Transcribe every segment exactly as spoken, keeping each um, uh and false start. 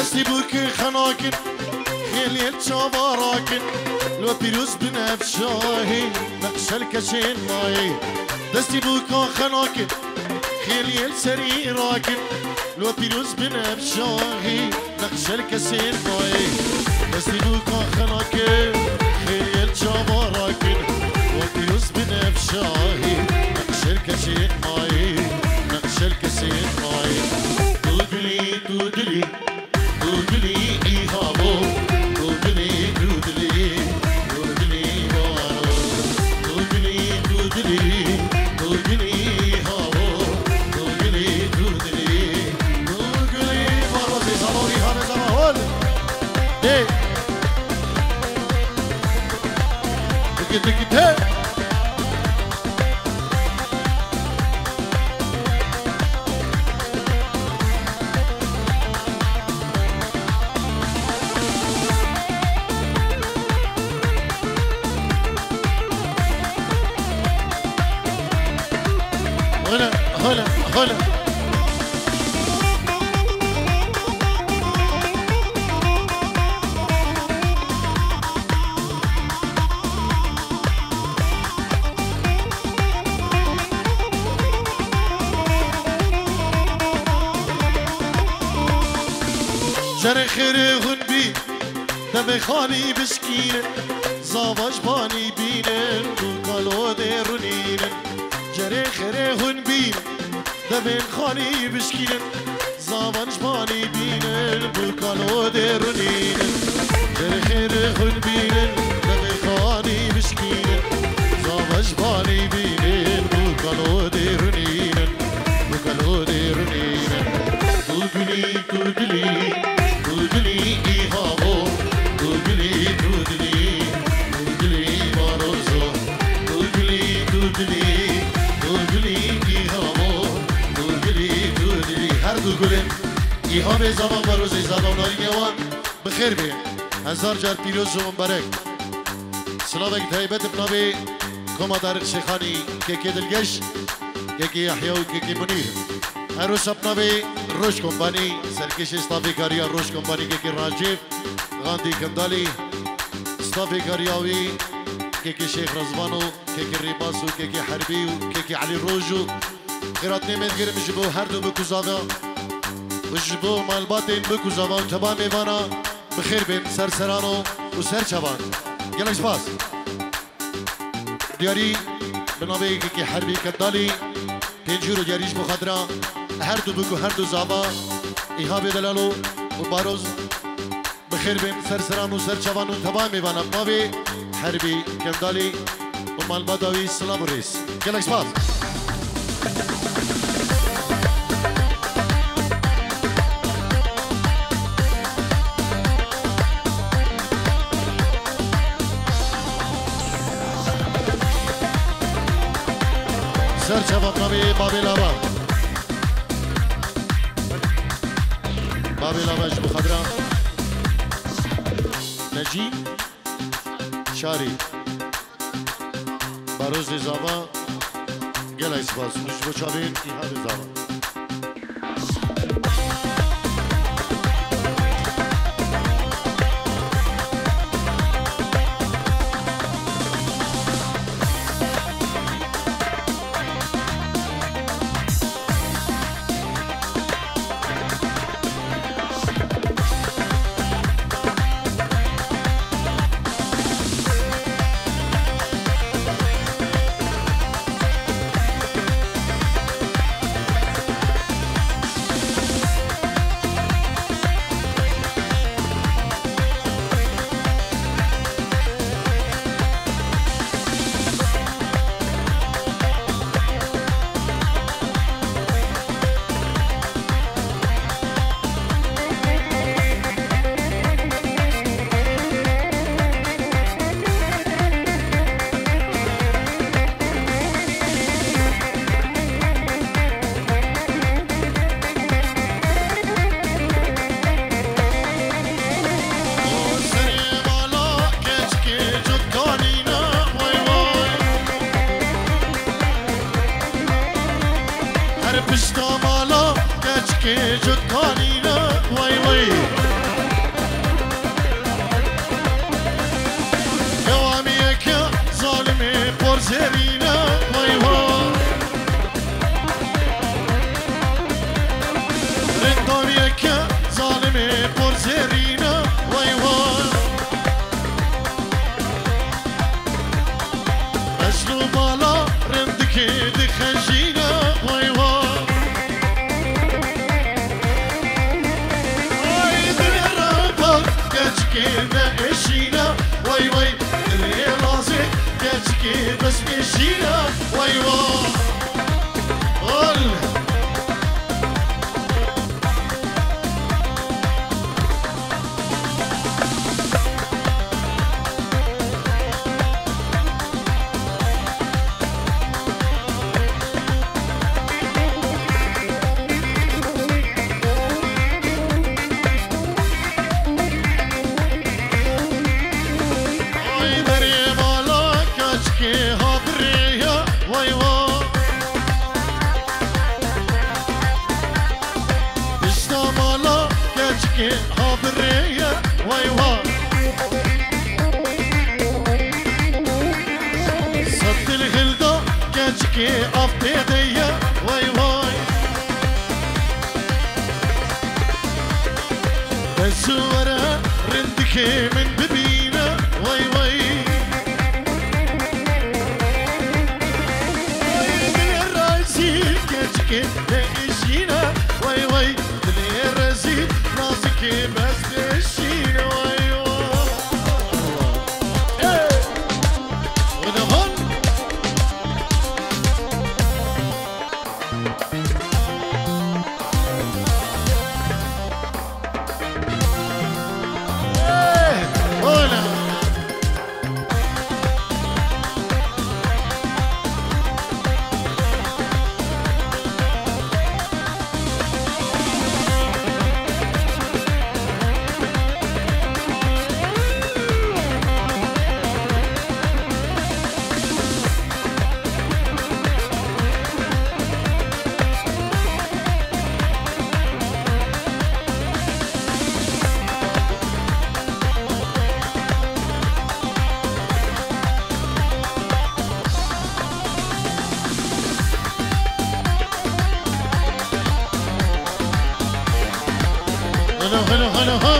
Destî bûkê xenakin, xêliyê çavarakin, lo pîroz bin ev şahî, neqşel keşên mayî. Destî bûka xenakin, xêliyê serî rakin, lo pîroz bin ev şahî, neqşel kesên mayî. Destî bûka xenakin, xêliyê çavarakin, lo pîroz bin ev şahî, neqşel keşên mayî, neqşel kesên mayî. Tu dilî, tu dilî. Tu dilî îhavo, tu dilî, tu dilî, tu dilî varo. Tu dilî, tu dilî, tu dilî îhavo, tu dilî, tu dilî, tu dilî varo. Zê zama, îhane zama hol. Dê. Dikit, dikit, he. Hole, hole, hole. Cerê xêrê hûn bî, demê xanî bişkînin, zava ji banî bînin, dûka lodê runînin. Cerê xêrê hûn bî, demên xanî bişkînin, zavan ji banî bînin, dûka lodê runînin. Cerê xêrê hûn bînin, demê xanî bişkînin, zavan ji banî bînin, dûka lodê runînin, dûka lodê runînin. Tu dilî, tu dilî, tu dilî îhavo, tu dilî, tu dilî, tu dilî barozo, tu dilî, tu dilî, tu dilî îhavo, tu dilî, tu dilî. Her du gulên îhavê zava barozê zava narînê wan bi xêr bê. Hezar car pîroz û mubarek. Silavek taybet bi navê Koma Tarîq Şêxanî, kekê Dilgeş, kekê Yahya û kekê Munîr. Her wisa bi navê Roj Kompanî, serkêşê stafê kariya Roj Kompanî, kekê Racîv Gandî Kindalî, stafê kariya wî, kekê Şêx Rizvan û kekê Rêbas û kekê Herbî û kekê Elî Roj û xêratnê me digirim ji bo her du bik û zava û ji bo malbatên bik û zava û teba mêvana. Bi xêr bên ser serano û ser çavan. Gelek spas. Diyarî bi navê yekekî herbî Kedalî, pêncî euro diyarî ji bo xatira her du bik û her du zava, Îhabê Delalo û Baroz. Bi xêr bên ser seran û ser çavan û tevayê mêvana bi navê herbî Kendalî û malbata wî silav û rêz. Gelek spas. Ser çava bi navê Babê Lava. Babê Lava ji bo xwe dira Necî Şarî. Barozê Zava, gelek spas. Ji bo çavên Îhabê Zava. Serê mala keçikê cotkanî ne, way way. Her pişta mala keçikê cotkanî ne, way way. Zerîne, vay vay. Rindoriyeke zalimê por zerîne, vay vay. Mecnû bala rindikê dixejîne, vay vay. Ay, dilê rava keçikê me eşîne, vay vay. Dilê lazê keçikê bes eşîne, vay vay. Ol. Ay, derê bala keçikê ha birê ye, vay vay. Pişta mala keçikê ha birê ye, vay vay. Sed dil hilda keçikê av tê de ye, vay vay. Ez were rindikê min bibîne, vay vay. Ay, dilê razî keçikê ne eşîne, vay vay. Dilê rezî nazikê bes eşîne, vay vay. Hey! Oynamam. Helo, helo, helo, ho.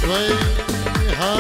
Vay ha.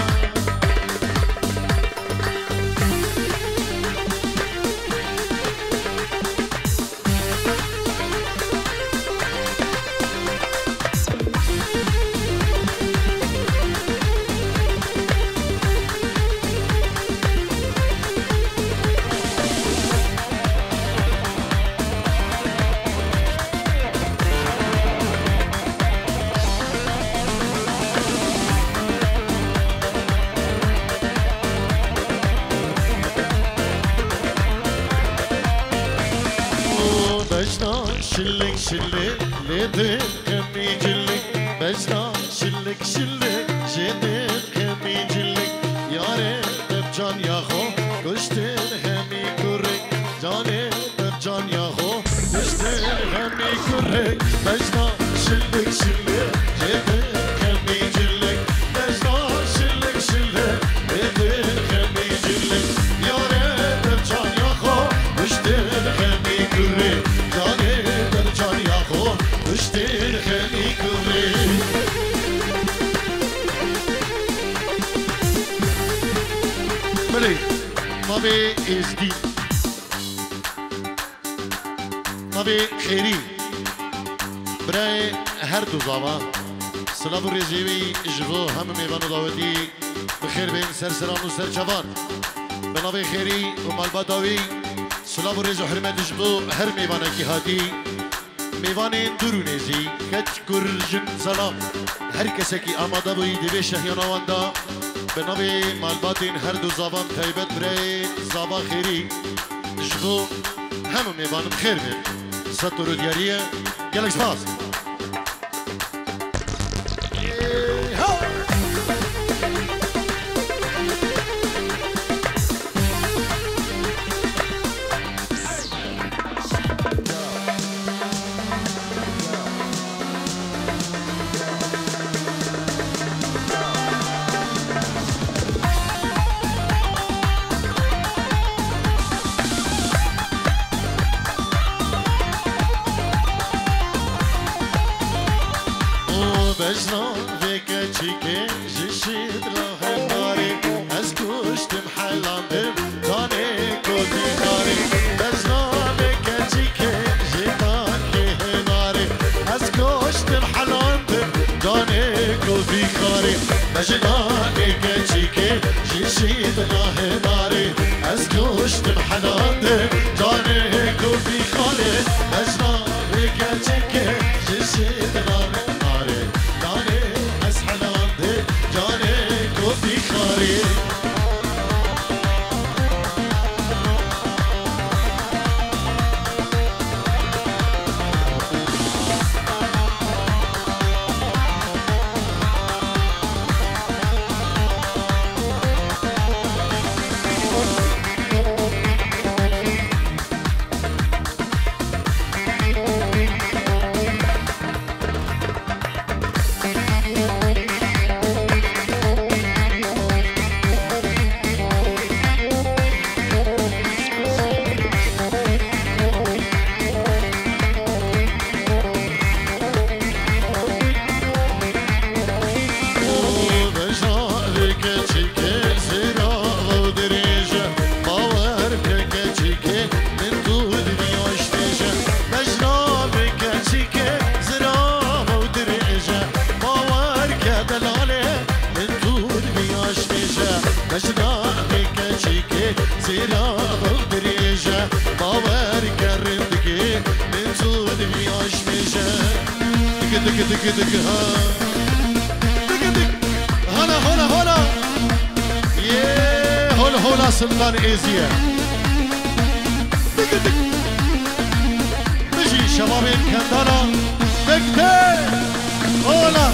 Bejna şilik şilik, lê dil qemî cilik. Bejna şilik şilik, jê dil qemî cilik. Yarê te bi can ya xwe kuştin hemî kurê. Canê te bi can ya xwe kuştin hemî kurê. Bejna şilik şilik, jê dil qemî cilik. Bejna şilik şilik, jê dil qemî cilik. Yarê te bi can ya xwe kuştin hemî kurê. Canê te bi can ya xwe kuştin hemî kurê. Belê, navê Êzdî. Navê Xêrî. Birayê her du zava. Silav û rêzê wî ji bo hemû mêvan û dawetî bi xêr bên ser seran û ser çavan. Bi navê Xêrî û malbata wî silav û rêz û hurmet ji bo her mêvanekî hatî. Mêvanên dûr û nêzî, keç, kur, jin, zana, her kesekî amade bûyî di vê şehiyana wan de, bi navê malbatên her du zavan taybet birayê Zava Xêrî, ji bo hemû mêvan bi xêr bin. Sed û diyarî ye, gelek spas. Ê, ha! Bejna vê keçikê ji şîdna henarê, ez kuştim helandim canê ku vî karê. Bejna vê keçikê ji tankê henarê, ez kuştim helandim canê ku vî karê. Bejna vê keçikê ji şîdna henarê, ez kuştim helandim canê ku vî karê. Bejna vê keçikê ji şîdna henarê, Canê ez helandim, canê ku vî karê. Min tu dinya ştêje, bejna vê keçikê zirava û dirêje. Bawer ke delalê, min tu dinya ştêje, bejna vê keçikê zirava û dirêje. Bawer ke rindikê, min tu dinya ştêje. Dik, dik, dik, dik, ha. Dik, dik. Hala, hala, hala. Yê hol hola Sultan Êziye. Dik dik. Bijî şebabên Kendala. Bekte. Hola.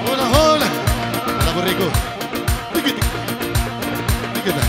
Hola, hola. Ala bu rêko. Dikide. Dikide.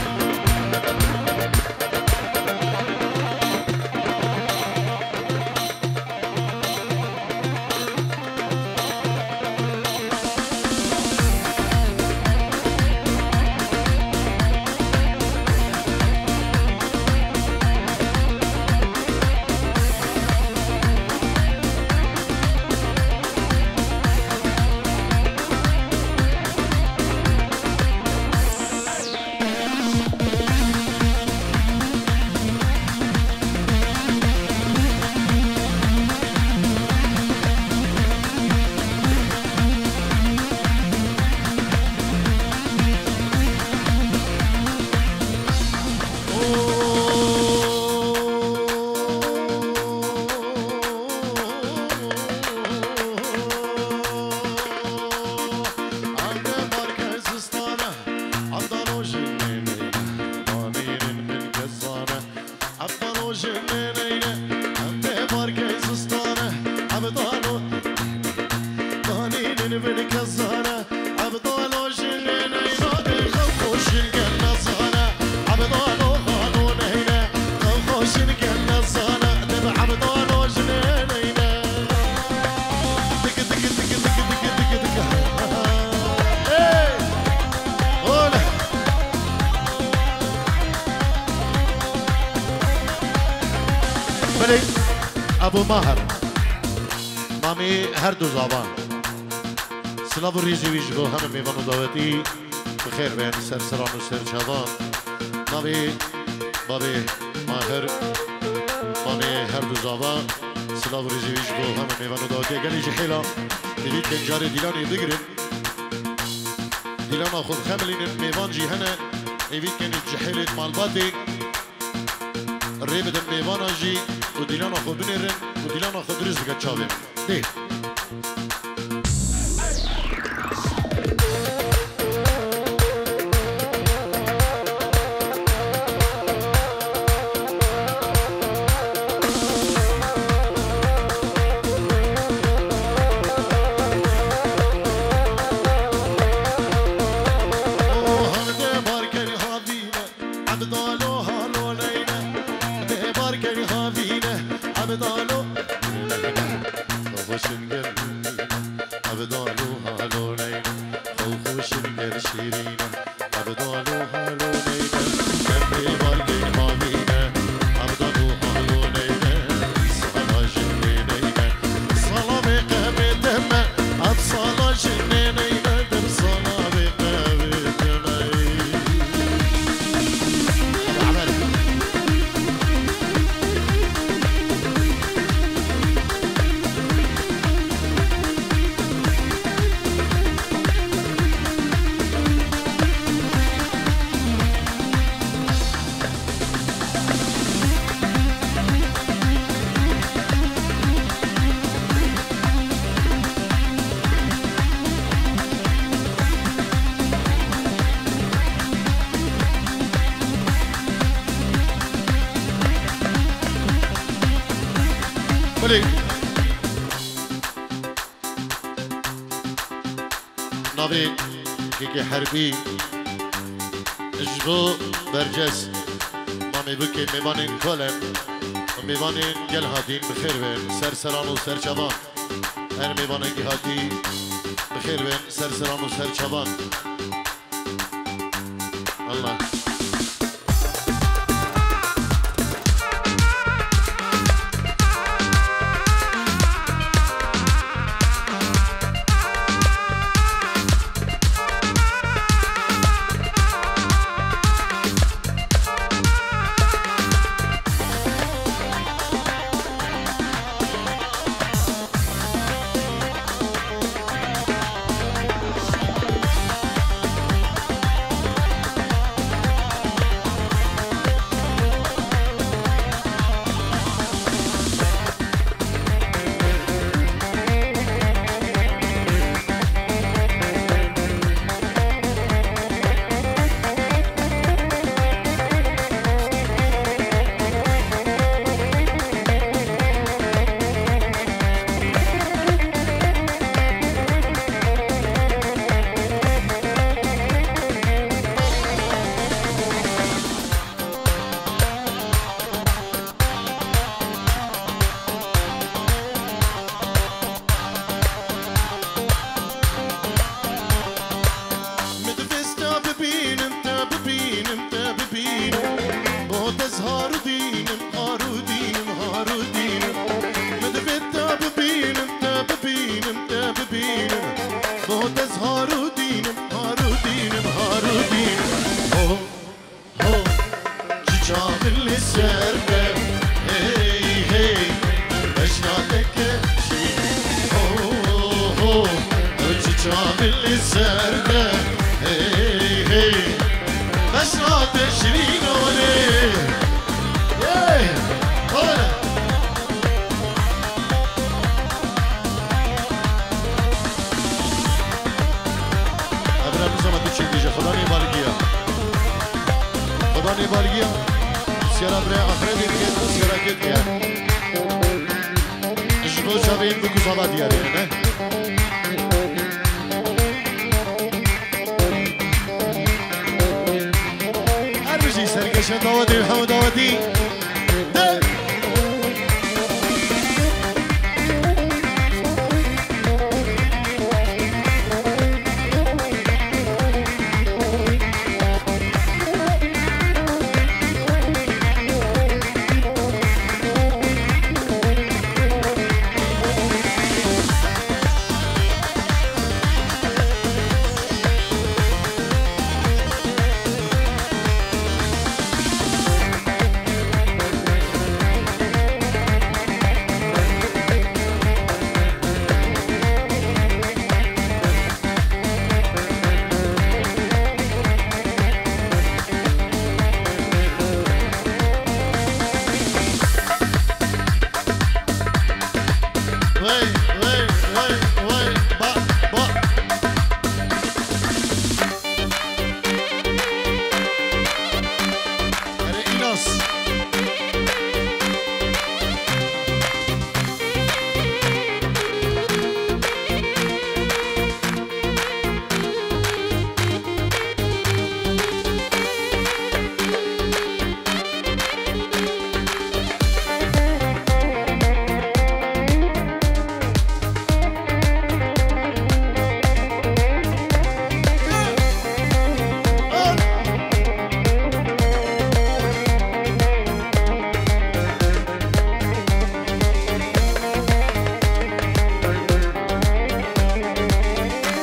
Maher. Mamê her du zavan. Silav û rêzê wî ji bo hemî mêvan û dawetî. Bi xêr bên ser seran û ser çavan. Navê babê Maher, mamê her du zava. Silav û rêzê wî ji bo hemî mêvan û dawetî. Gelî ji hêla êvî tên carê dîlanê bigirin. Dîlana xwe bixemilînin, mêvan jî hene. Êvî tên ji hêlê malbatê. Rê bidin mêvana jî û dîlana xwe binêrin û dîlana xwe dirust bike çavên. Dê. Ebdalo haloneyne, dê barkey havîne, ebdalo. Xweşin ger ebdalo haloneyne, xweşin ger şîrîne, ebdalo haloneyne. Em dê barkey havîne, ebdalo haloneyne, sala jin nêneyne, sala vê qemê deme. Ev sala jinê neyne, der sala vê qevê diney. Belê. Navê kekê Herbî ji bo berces, mamê bikê mêvanên kol in û mêvanên gel hatîn bi xêr bên ser seran û ser çavan. Her mêvanekî hatî bi xêr bên ser seran û ser çavan. Allah. Min divêt te bibînim, te bibînim, te bibînim. Bo te ez har û dînim, har û dînim, har û dînim. Min divêt te bibînim, te bibînim, te bibînim. Bo te ez har û dînim, har û dînim, har û dînim. Oh. Ho, çiça min li ser de, hey, hey, beşna te ke şîrîn. Ho, ho, çiça min li ser de, hey, hey, beşna te şîrîn olê. Hey, olê. Ebra, nizama tu çi diyecek. Xudanê balgiya. Xudanê balgiya. Siyara bire axire dê dike, siyara kê dike. Ji bo çavên bi kuzava diyarê ne? Her bijî serkeşên dawetê û hemû dawetî. De. Wey, wey, wey, wey, ba, ba. Erê Înas.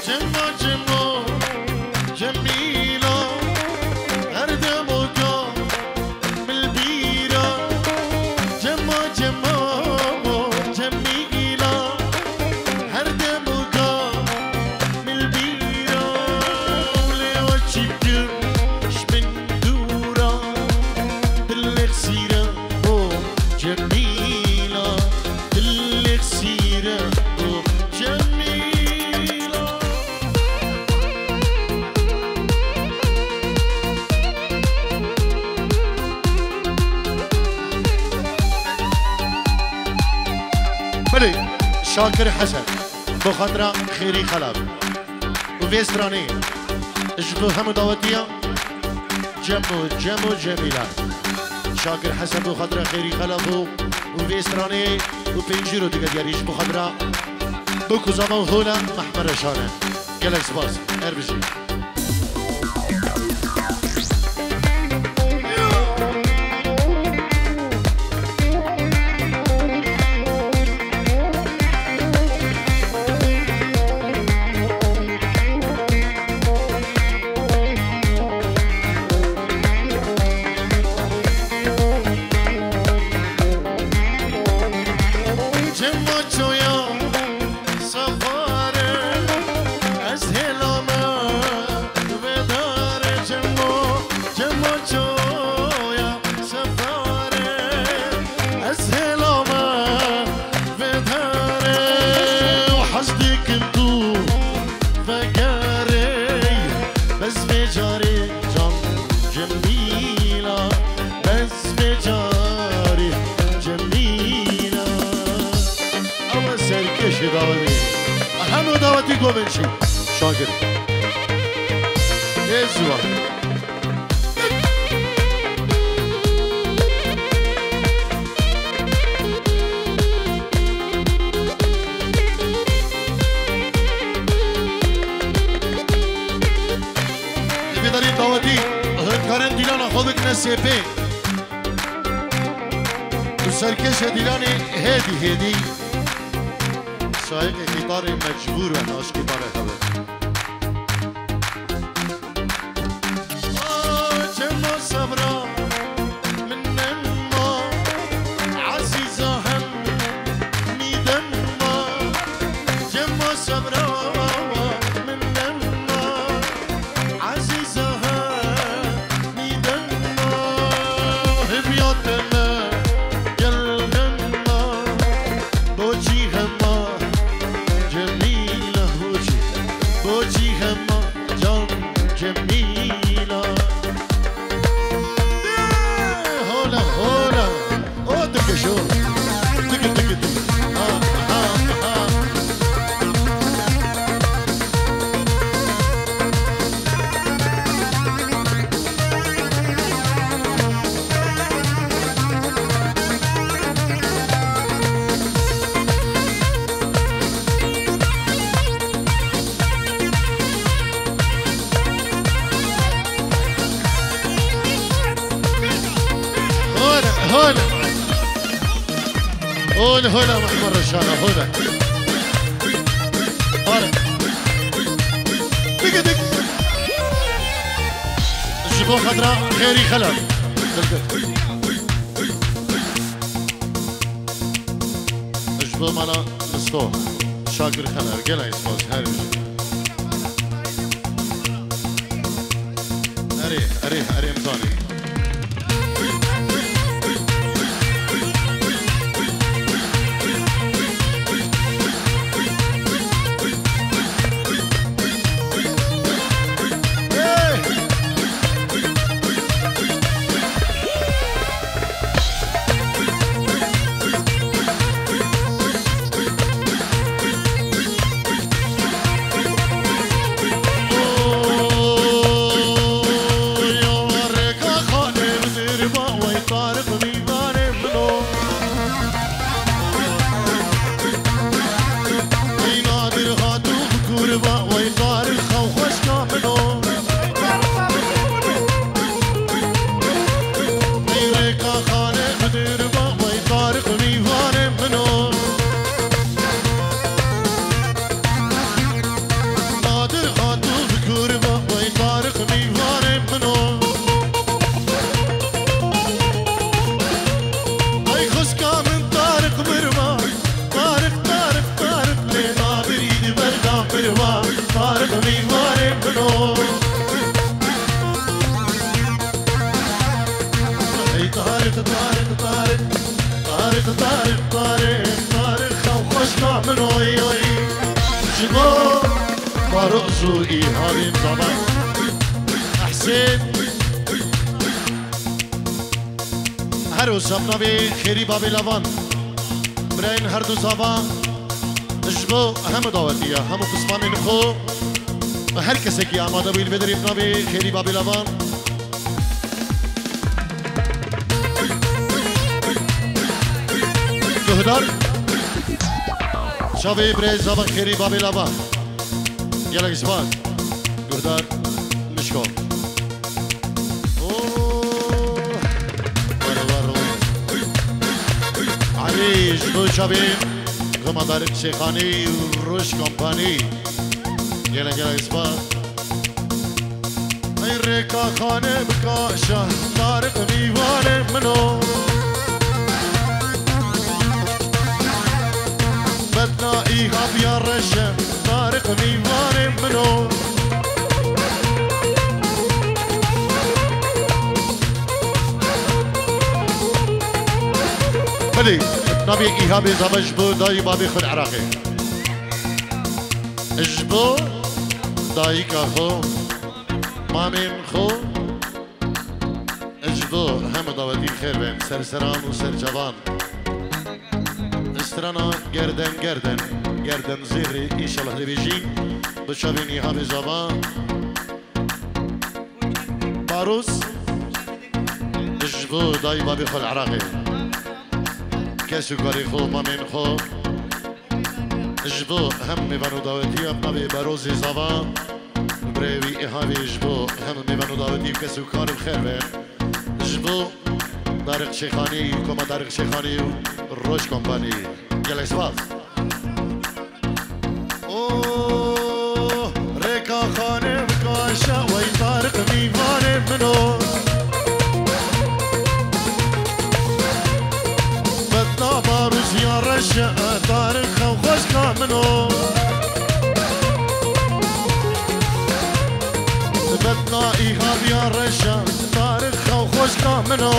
Cemo, cemo, Cemîla, her dem o ka min li bîra. Cemo, cemo, Cemîla, her dem o ka min li bîra. Lê we çi bikim ji min dûra, dilê xisîre bo Cemîla, dilê xisîre bo Cemîla. Belê, Şakir Hesen, bi xatira Xêrî Xelaf û vê stranê ji bo hemû dawetiya Cemo, Cemo, Cemîla. Şakir Hesen bo xatira Xêrî Xelaf û, û vê stranê û pêncî ro dige diyarî ji bo xatira Biko Zaman Hola Mehmet Reşan e. Gelek spas. Her bijî. Çima çoya sefare, ez hêla me vedare. Çima, çima çoya sefare, ez hêla me vedare. Hez dikim tu vegerê, bes vê carê can Cemîla, bes vê carê Cemîla. Ew e serkêşê dawetê. Hemû dawetî govên şî. Şakir. Ê ziwan. Divê darî dawetî hindkarên dîlana xwe bikine sêpê. Û serkêşê dîlanê hêdî hêdî şayiqê qîtarê mecbûr e naşkî barê xwe. Çima sebra min nema, ezîza hem mîdem ma, çima sebra min nema, ezîza hem mîdem ma, himya te me gel hema, bocî hema, Cemîla bocî, bocî hema. Can Cemîla. Hola, hola. O dikişo. Diki, diki, diki. Ha, ha, ha. Hola, hola. Hola, hola, Mehmet Reşana, hola. Hola. Dik, dik. Ji bo xatira Xêrî Xelal. Ji bo mala Misto, Şakir Xeler, gelek spas her bijî. Erê, erê, erê, em zanî. Min oy oy. Ji bo Farûq û Îhabê zava. Ehsên. Her wisa bi navê Xêrî Babê Lavan. Birayên her du zava ji bo hemû dawetî ya, hemû pismamên xwe. Her kesekî amade bûyî li vê derê bi navê Xêrî Babê Lavan. Guhdar. Çavê birê zava Xêrî Babê Lavan. Gelek spas. Guhdar Mişko. Oh. Were were. Elî ji bo çavê Xema Tarîk Şêxanî û Roj Kompanî. Gelek gelek spas. Ey rêka xanê bikaşa, Tarîk mîvanê min o. Betna Îhab ya reşe, Tarîk mîvanê min o. Belê, navê Îhabê zava ji bo dayî babê xwe li Iraqê. Ji bo dayika xwe, mamên xwe, ji bo hemû dawetî xêr bên, serseran û serçavan. Strana gerden gerden, gerden zêrê, înşallah dibêjî, bi çavên Îhabê zava. Baros, ji bo dayî babê xwe li Iraqê. Kes û karê xwe, mamên xwe. Ji bo hem mêvan û dawetiya navê Barozê Zava, birayê wî Îhavê ji bo hem mêvan û dawetî û kes û kar bi xêr be. Ji bo Tarîk Şêxanî û Koma Tarîk Şêxanî û Roj Kompanî. Gelek spas. Oh, rêka xanê bikaşe, wey Tarîk mîvanê min o. Betna Barûsiya reşe, Tarîk xew xweşka min o. Betna Îhabiya reşe, Tarîk xew xweşka min o.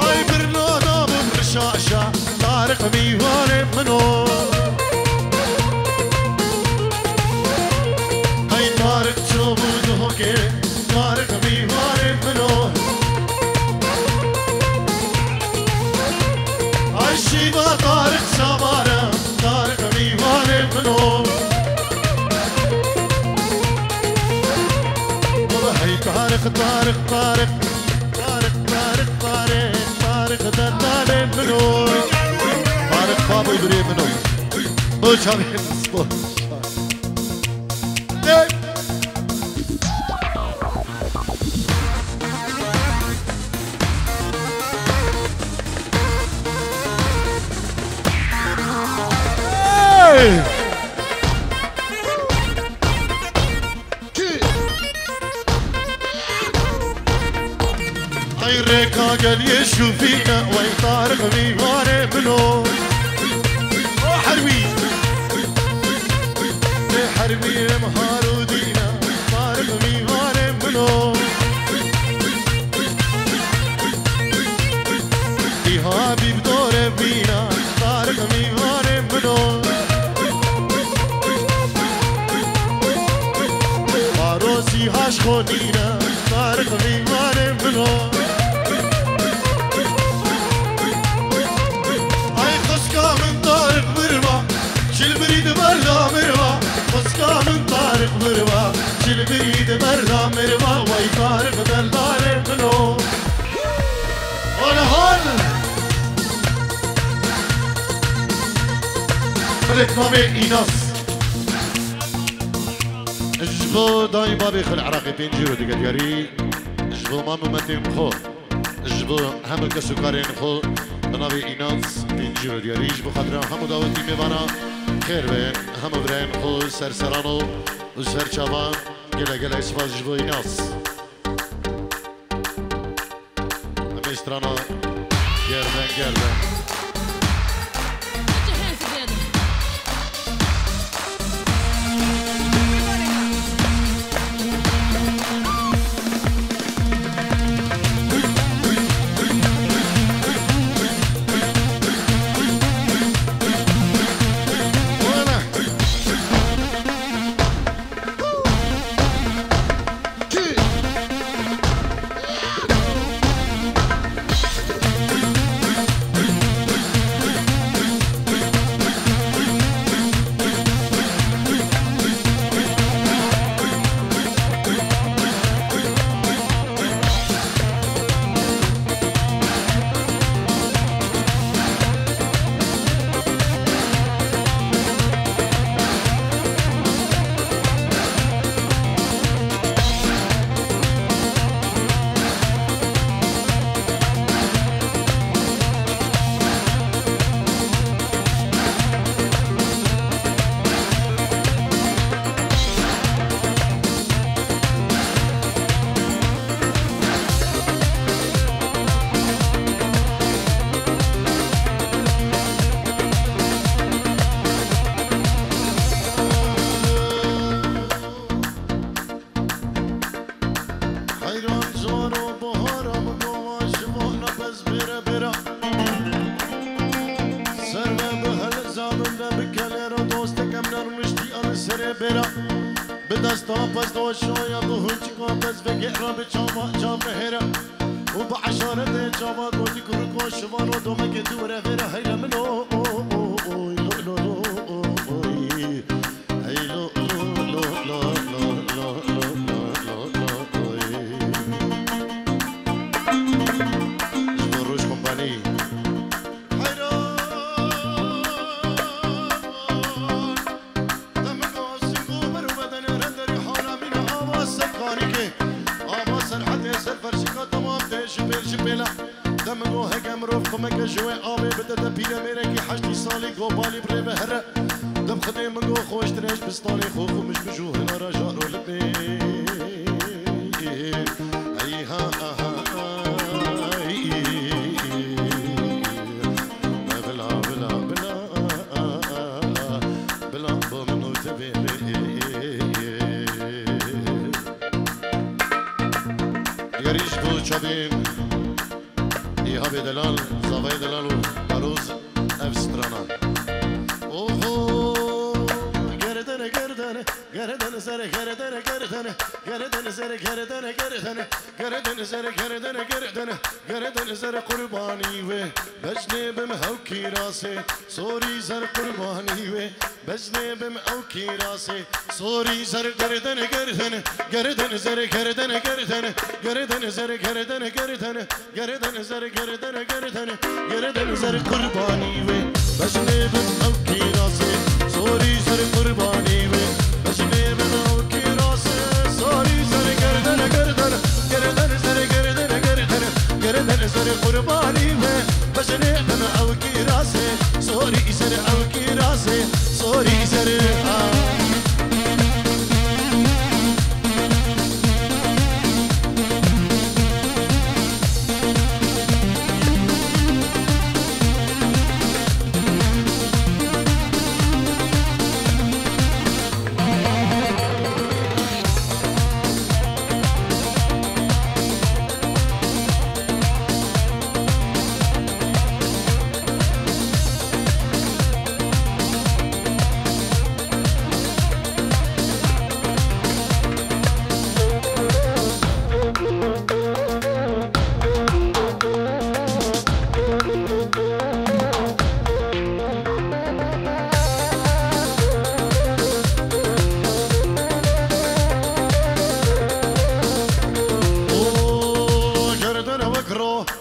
Ay birna da bim rişaşa, Tarîk mîvanê min o. Ay Tarîk ço bû duhokê, Tarîk mîvanê min o. Ay şîva Tarîk çavare, Tarîk mîvanê min o. Hey Tarîk, Tarîk, Tarîk, Tarîk, Tarîk, Tarîk, Tarîk delalê min o. Tarîk babê birê min o. Bo çavên spor. Hey! Ay rêka gel yê şûfîne, wey Tarîk mîvanê min o. O herwî. Lê herwî em harûdîne, Tarîk mîvanê min o. Îha bî bi dorê bîne, Tarîk mîvanê min o. Barosî haş xwe nîne, Tarîk mîvanê min o. Ay xwişka min Tarîk mirva, çil birî di berda mirva. Xwişka min Tarîk mirva, çil birî di berda mirva. Wey Tarîk deldarê min o. Hol hol. Reklamê Înas. Ji bo dayî babê xwe li Iraqê pêncî euro dike diyarî. Ji bo mam û metên xwe. Ji bo hemû kes û karên xwe bi navê Înas pêncî euro diyarî. Ji bo xatira hemû dawetî mêvana xêr bên, hemû birayên xwe serseran û serçavan. Gelek gelek spas ji bo Înas. Em ê strana gerden gerden. Bêra, bi desta pez doşaya, bi hûçika pez vegera, bi çava çavnehêra û bi eşaretê çava gotî kuriko şivano domekê tu were vêra heyra min o, o, o, oy, lo, lo, lo, o, oy. Hey, lo, lo, lo, oy. Ji bo Roj Kompanî. Heyran. Demigo sîngû bir û bedenê renderî haramîne ava ser kanîkê. Ava ser hetê ser ferşika temam tê ji pêl ji pêla. Demigo heke mirov xumeke ji wê avê bide te pîre mêrekî heştî salî gopalî bi rê ve here. Dem xidê min go xweştir e ji bistanê xwe xwe mij mij û hinara jaro lipê. Ey ha, aha, ay. Bila, bila, bila, bila bo min û te bê. Diyarî ji bo çavên Îhabê Delal, Zavayê Delal û Daroz ev strana. Oho, gerdene, gerdene, gerdene, zere, gerdene, gerdene, gerdene, zere, gerdene, gerdene, gerdene, zere, gerdene, gerdene, gerdene, zere, qurbanî wê. Bejnê bim hewkî rasê, sorî zer qurbanî wê. Bejnê bim ew kîrasê, sorî zer gerden gerden, gerden zer gerden gerden, gerden zer gerden gerden, gerden zer gerden gerden, gerden zer qurbanî wê. Bejnê bim ew kîrasê, sorî zer qurbanî wê. Bejnê bim ew kîrasê, sorî zer gerden gerden, gerden zer gerden gerden, gerden zer qurbanî wê. Bejnê bim ew kîrasê, sorî zer ew kîrasê, sorî zer a.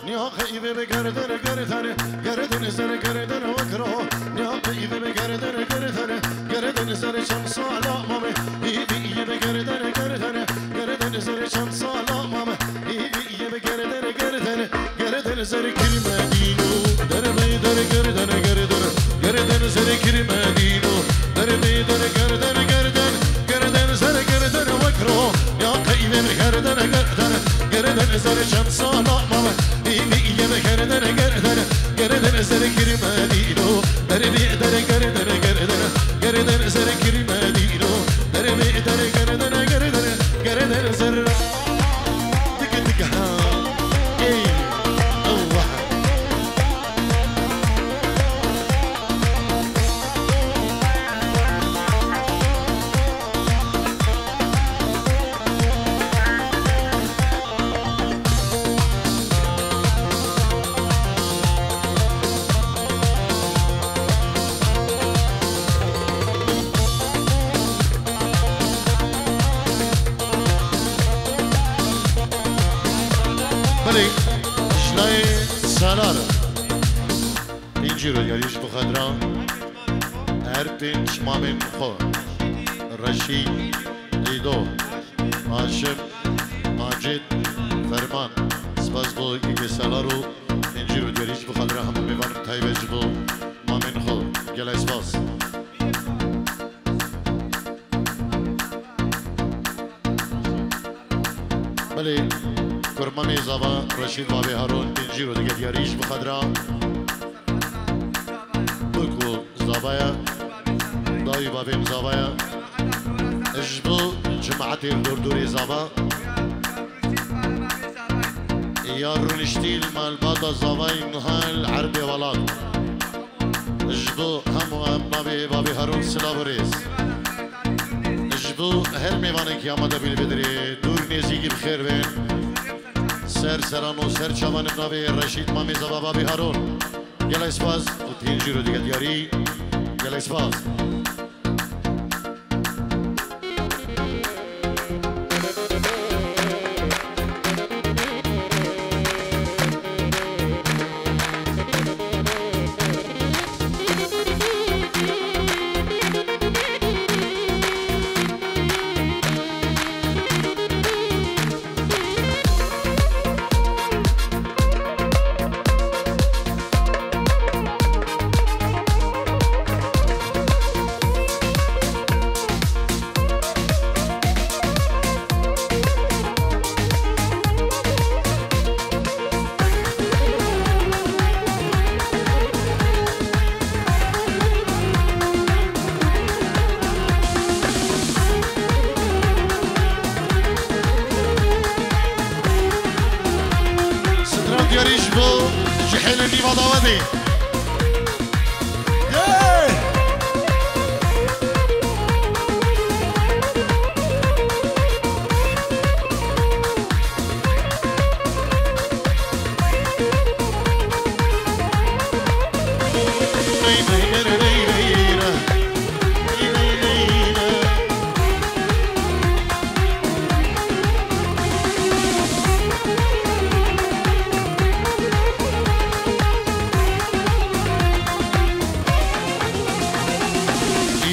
Niha qeyvê bi gerdene gerdene, gerdene zer gerdene wekro. Niha qeyvê bi gerdene gerdene, gerdene zer çem sala mame. Hîvî yê bi gerdene gerdene, gerdene zer çem sala mame. Hîvî yê bi gerdene gerdene, gerdene zer kirme dîno. Derbe der gerdene gerdene, gerdene zer kirme dîno. Derbe der gerdene gerdene, gerdene zer gerdene wekro. Ya qeyvê bi gerdene gerdene, gerdene zer çem sala mame. Hîvî yê bi gerdene gerdene, gerdene zer kirme dîno. Derbe der gerdene gerdene, gerdene zer kirme dîno. Derbe der gerdene gerdene, gerdene zer. Tik tik ha. Ey Allah. Belê, ji layê Salar. Pêncî rojgerî ji bo xwe dira her pênc mamên xwe, Reşîd, Îdo, Haşim, Macid, Ferman. Spas bo Îgê Salar û pêncî rojgerî ji bo xwe dira hemû mêvanên taybet ji bo mamên xwe. Gelek spas. Belê, kurmamê zava Reşîd Babê Harun, pêncî ro dige diyarî ji bi xwe dira. Wekî zavaya, dayî babên zavaya. Ji bo cemaetê dordorê zava. Ya rûniştî li malbata zavayî niha li erbê welat. Ji bo hemû em navê Babê Harun silav û rêz. Her mêvanekî amade bî li vê derê dûr nêzîkî bi xêr bên. Ser seran û ser çavan bi navê Reşîd Mamê Zava Babî Harûn. Gelek spas û pêncî ro dige diyarî. Gelek spas. Stran diyarî ji bo cihêlên nîva dawetê. Yey!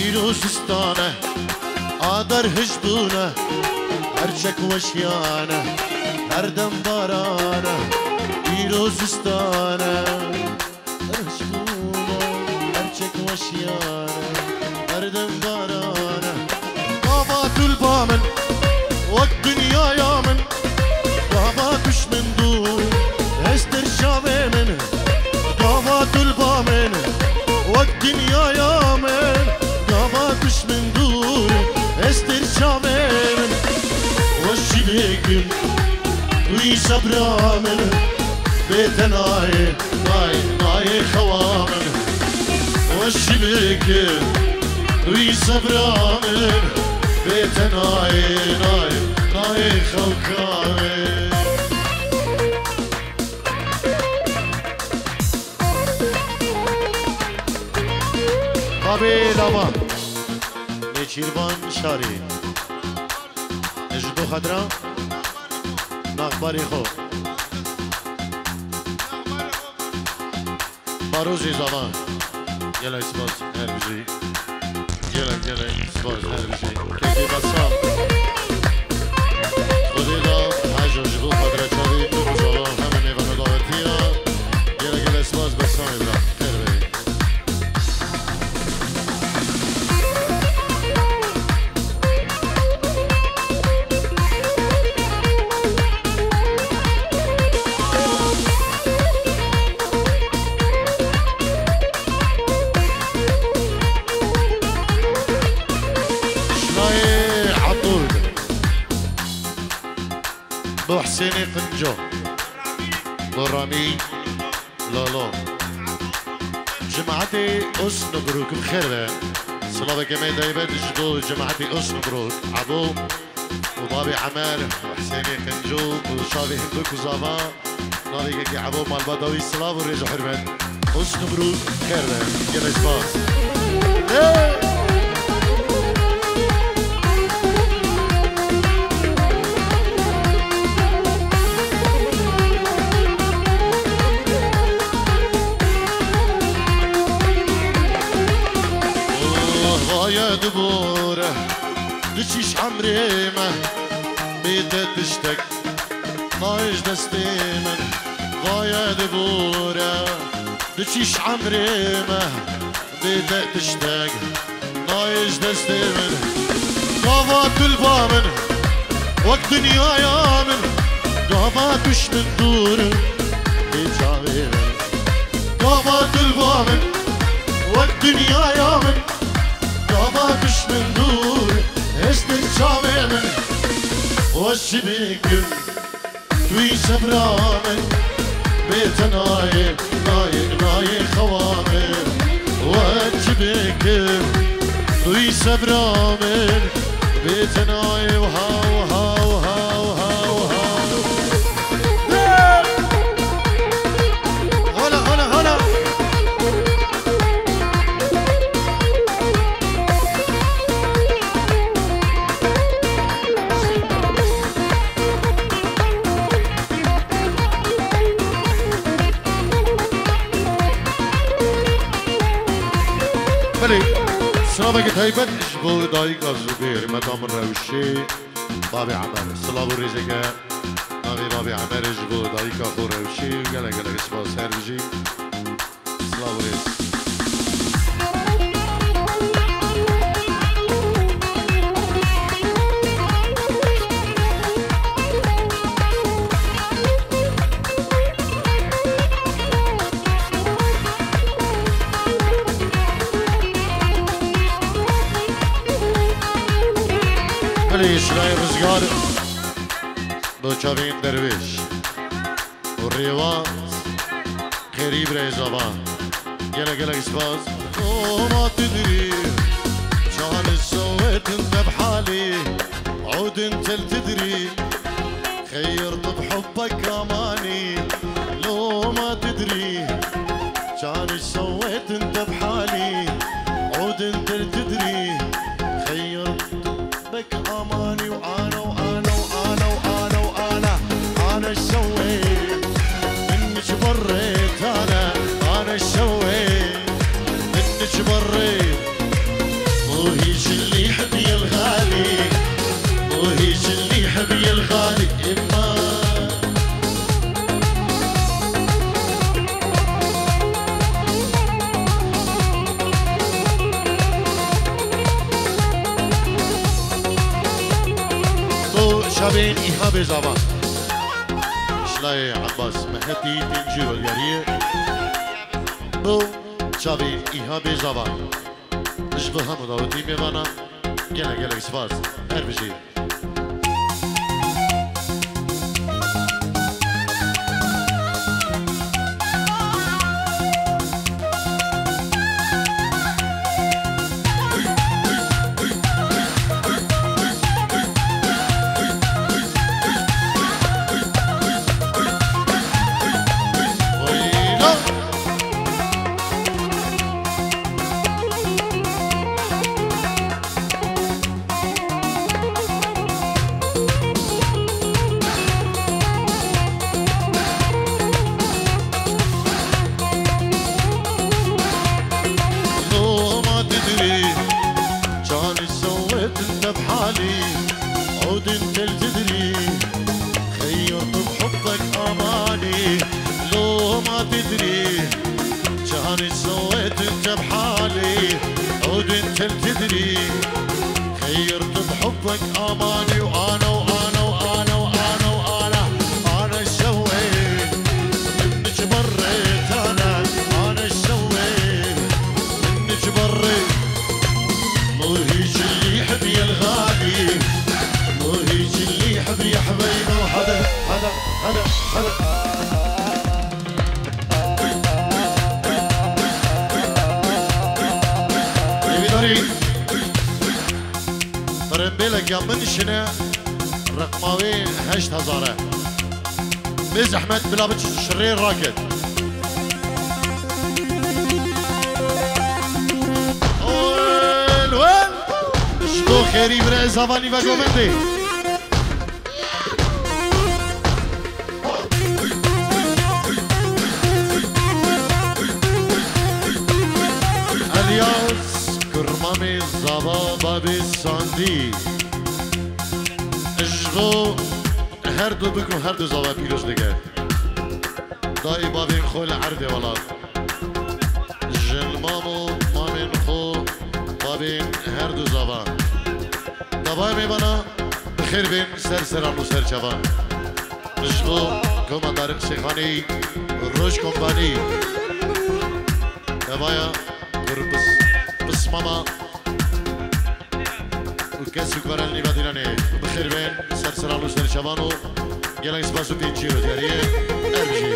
Îro zistan e, a derhij bûne, her çek weşiyane, her dem barane. Îro zistan e, derhij bûne, her çek weşiyane, her dem barane. Gava tu li ba min, wek dinyaya min, gava tu ji min dûr, ez tir çavê min. Gava tu li ba min, wek dinyaya min, gava tu ji min dûr, ez tir çavê min. Weş jî bikim, tu yî sebra min, bê te nayê, nayê, nayê xewa min. Weş jî bikim, tu yî sebra min, bê te nayê, nayê, nayê xewka min. Babê lava. Nêçîrvan şarî. Ji bo xatira naxbarê xwe. Barozê Zava. Gelek spas, her bijî. Gelek, gelek spas, her bijî. Kekê Bessam. Xwedê da, hejo ji bo xatira çavê tu Zava, heme mêvana dawetiya. Gelek, gelek spas, Bessamê bira. Xêr be. Şinayê Abdul. Bo Husênê Qinco. Bo Ramî Lolo. Cemaetê Osnabrück bi xêr be. Silaveke me taybet ji bo cemaetê Osnabrück. Ebo û babê Emer û Husênê Qinco û çavê Hinduk û Zava. Navê kekê Ebo malbata wî silav û rêz û hurmet. Osnabrück xêr be. Gelek spas. Hey! Oh, vaye dibore, diçîş emrê me, bê te tiştek nayê ji destê min. Vaye dibore, diçîş emrê me, bê te tiştek nayê ji destê min. Gava tu li ba min, wek dinyaya min, gava tu ji min dûr, bê çavê min. Gava tu li ba min, wek dinyaya min, gava tu ji min dûr, hêştir çavê min. Weş jî bikim, tu yî sebra min, bê te nayê, nayê, nayê xewa min. Weş jî bikim, tu yî sebra min, Bêjin ay, haw, haw, haw, haw, haw. Hola, hola, hola. Belê, silaveke taybet ji bo dayika zûbê, hurmeta min Rewşê, Babê Emer. Silav û rêzeke navê Babê Emer ji bo dayika xwe Rewşê. Gelek gelek spas, her bijî. Silav û rêz. Belê, Şilayê Rizgar bo çavên derwêş û rêwaz. Xêrî birayê zava. Gelek gelek spas. Loma tidrî, çanê sewêtin te bi halî, odin tel tidrî, xeyr tu bi hubbek amanî. Loma tidrî, çanê sewêtin te bi halî, odin tel tidrî, xeyr tu Bek amanî û ana û ana û ana û ana û ana. Ana şewê min ji ber rê tane. Ana şewê min ji ber rê. Bu hiç li hibiyel gali. Bu hiç li hibiyel gali. Imma. Bo çavên Îhabê Zava. Şilayê Ebbas Mehetî têncî Rolyariyê. Bo çavên Îhabê Zava. Ji bo hemû dawetî mêvana gelek gelek spas. Her bijî. Loma didrî, çanî sewêtin te bi halî, odin tel didrî, xeyr tu bi hubbek amanî. Loma didrî, çanî sewêtin te bi halî, odin tel didrî. Xeyr tu bi hubbek amanî û ana û ana û ana û ana û ana. Ana şewê min ji ber rê tane. Ana şewê min ji ber rê. Mû hîç li hibiyel xalî. Mû hîç li hibiyel hibeyno. Hede, hede, hede, hede. Hêvîdarî. Tirembêlek ya min şine, reqma wê heşt hezar e. Bê zehmet bila biçin şirê raket. Wel, wel. Ji bo xêrî birê zavanî ve govindê. Elyas Kurmamê Zava Babê Sandî. Ji bo her du bik û her du zava pîroz dike. Dayî babên xwe li erdê welat. Jin mam û mamên xwe babên her du zava. Davayê mêvana bi xêr bên ser seran û ser çavan. Ji bo Koma Tarîq Şêxanî, Roj Kompanî. Davaya kur bis-, pismama û kes û karel nîva dîranê. Bi xêr bên ser seran û ser çavan û gelek spas û pêncî rojariyê. Ev jî.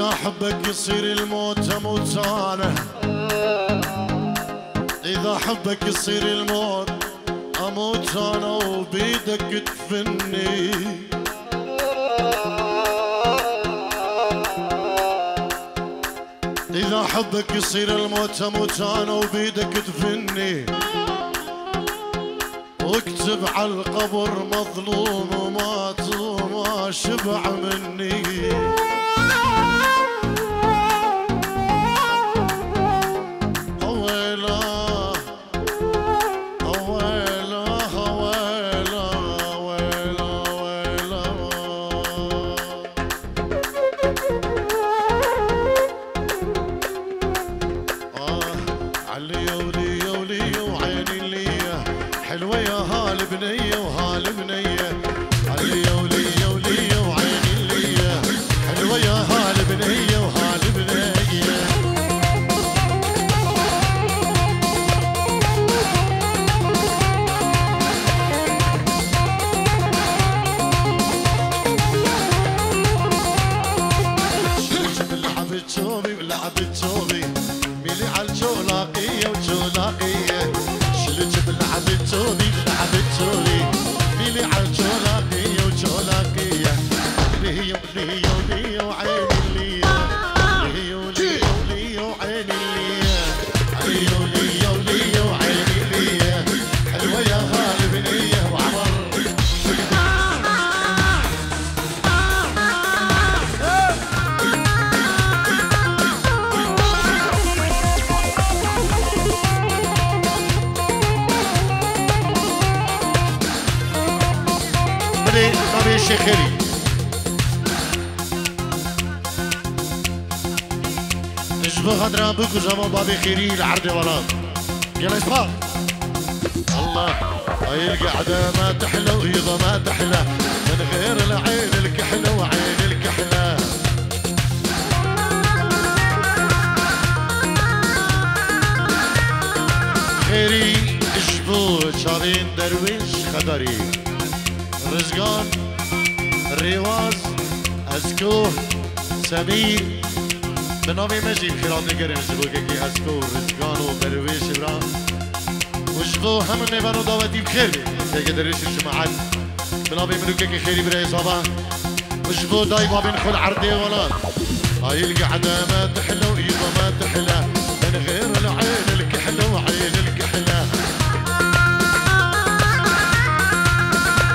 إذا حبك يصير الموت أموت أنا. إذا حبك يصير الموت أموت أنا وبيدك تدفني. إذا حبك يصير الموت أموت أنا وبيدك تدفني. واكتب عالقبر مظلوم ومات وما شبع مني. أويلا، أويلا، أويلا، أويلا، أويلا. آه، عليا وليا وليا وعيني ليا، حلوة يا هالبنية وهالبنية. عليا وليا وليا وعيني ليا، حلوة يا هالبنية وهالبنية. شلت بلعب التوبي، بلعب التوبي. ميلي عالجولاقية وجولاقية. شلت بلعب التوبي، بلعب التوبي. ميلي عالجولاقية وجولاقية. ليو، ليو، ليو، عيني ليو. ليو، ليو، ليو، عيني ليو. ليو، ليو، ليو، عيني ليو. حلوة يا غالب ليا وعمر. Bidê navê Şêxêrî. Ji bo xatira bû ku zama babê Xêrî li erdê welat. Gelek spas. الله، هاي القعدة ما تحلى ويضا ما تحلى من غير العين الكحلة وعين الكحلة. Xêrî ji bo çavên derwêş xedarî. Rizgan, Rêwaz, Esko, Semîr, bi navê me jî bi xêr hatin gerin ji bo kekê Esko û Rizgan û Derwêş bira. Û ji bo hemû nêvan û dawetî bi xêr be. Kekê Derwêş û cemaet, bi navê min û kekê Xêrî birayê Sava. Ji bo dayî babên xwe li erdê welat. هاي القعدة ما تحلى ويضا ما تحلى من غير العين الكحلة وعين الكحلة.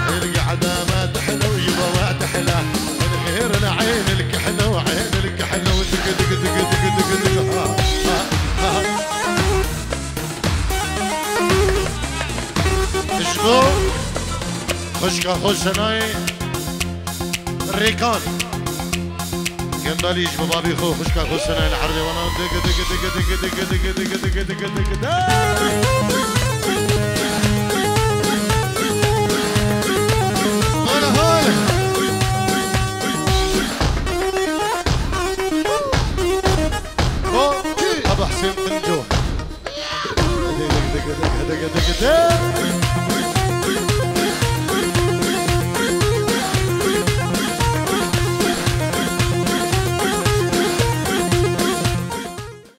هاي القعدة ما تحلى ويضا ما تحلى من غير العين الكحلة وعين الكحلة. ودق دق دق دق دق دق دق. ها، ها، ها. Ji bo xwişka xwe Senayê Rêkan. Gendalî ji bo babî xwe, xwişka xwe Senayê li erdê wana. Dig, dig, dig.